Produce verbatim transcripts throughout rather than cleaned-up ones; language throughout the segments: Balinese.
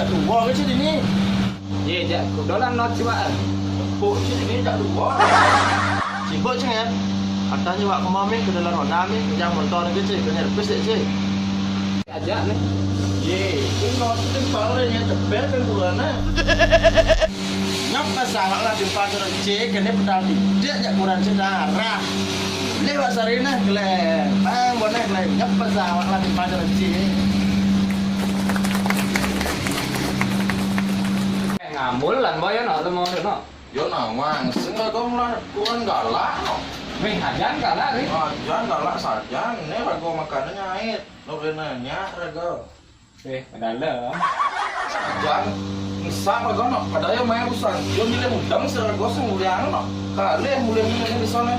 Tuwa ke cik dini. Ye, jak dolan no ciwak. Tepuk cik dini jak tuwa. Sibuk cik ya. Katanya wak kemami ke dalam Honda mi, yang motor ke cik, kena repis dek cik. Ajak ni. Ye, tu no tu timpal ni yang cepet kan bulan eh. Nyap pasal lah timpal tu cik, kena pedal tidak jak kurang cik darah. Lewat sari nah kele. Bang boleh kele. Nyap pasal lah timpal tu cik. Eh, ngambul lan boy no, lemo no. Yo nawang, sing kagom lah kurang galak no. Weh, ajan galak ni. Ajan galak sajan, ni rago makanannya ait. Lo kena nyak rago. Eh, padahal. Sajan, ngesak rago no. Padahal yo main urusan. Yo milih udang serago sing ulian no. Kali mulai milih di sana.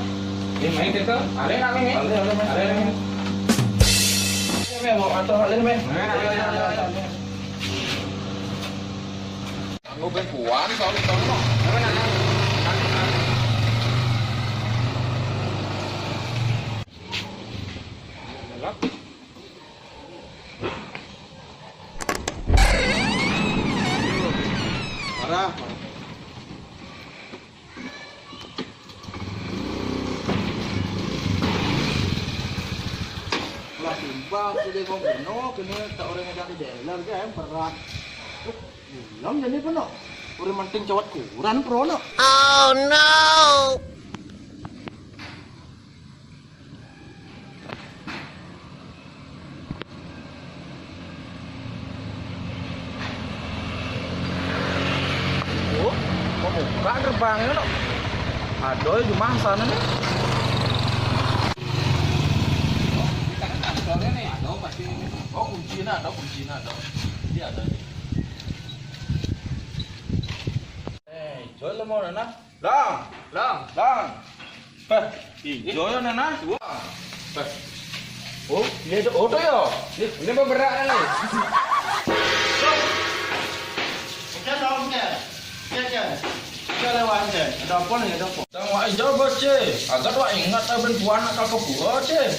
Ye, main kita. Ale nak main. Ale, ale, main. Ale, ale, main. Ye, main, mau atau ale, main. Main, ale, ale, ale, ale. Aku ben puan, soalnya tahu no. Apa nak? Parah. Lah, sumpah, aku dia kau kena, kena tak orang yang jadi dealer kan, berat. Belum jadi pun no. Orang manting cawat kuran pro no. Oh no. Oh, mau buka gerbangnya no. Aduh, di mana sana nih? Ada pasti. Oh, kuncinya ada, kuncinya ada. Ini ada. Eh, jual mau mana? Lang. Lang. Lang. Peh, ijo yo nana. Peh. Oh, ini ada oto yo. Ini, ini beberak ni. Oke, dong, oke. Oke, oke. Oke, lewat aja. Ada apa nih, ada apa? Dang wak ijo bos, Cik. Agak wak ingat abang puan nak ke pura, Cik.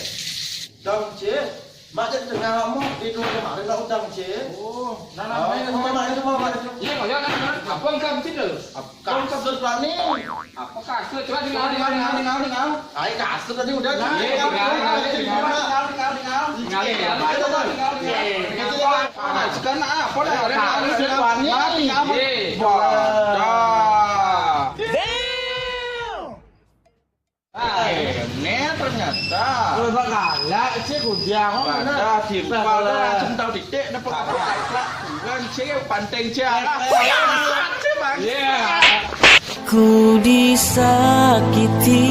Dong, Cik. Mak jadi dengar kamu tidur kemarin nak utang, Cik. Oh, nah, nah, nah, nah, nah, nah, nah. Iya, iya, nah, nah. Apa engkau mesti tu? Kasut lah ni. Apa kasut? Coba dengar, dengar, dengar, dengar, dengar. Ai, kasut tadi udah. Nah, iya, dengar, dengar, dengar, dengar. Dengar, dengar, dengar. Dengar, dengar, dengar. Dengar, dengar. Sekarang apa dah? Kasut lah ni. Mati. Iya. Wah, dah. Damn. Hai, ini ternyata. Kalau tak galak, cik, kujang. Pada timpal dah, langsung tahu titik, dapat apa? Kurang, cik, panteng, cik. Iya. Ku disakiti,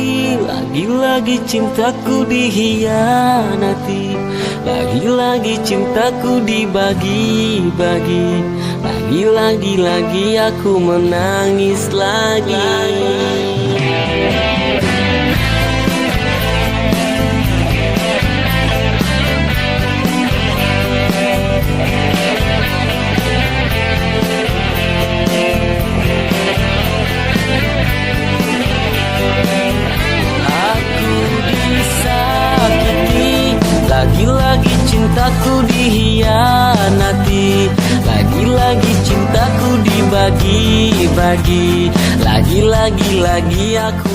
lagi-lagi cintaku dikhianati, lagi-lagi cintaku dibagi-bagi, lagi-lagi, lagi aku menangis lagi. Aku disakiti, lagi-lagi cintaku dikhianati, lagi-lagi cintaku dibagi-bagi, lagi-lagi, lagi aku